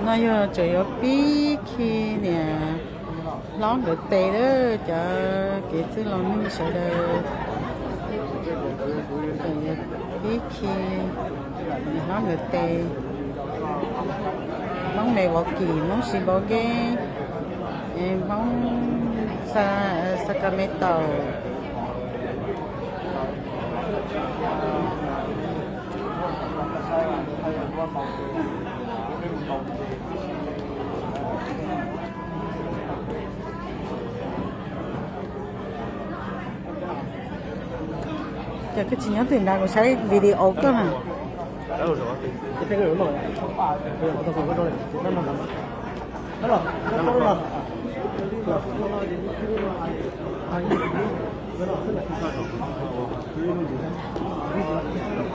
No yog tseem yuav pib khi niam hlob nkawd tes lawm, cov kev txwj laus neeg sawv daws tseem yuav pib khi niam hlob nkawd tes. Hmoob Milwaukee, Hmoob Sheboygan, Hmoob Sa- Sacramento. Ces koj tsis nyob twg nrad, kuv saib video koj na.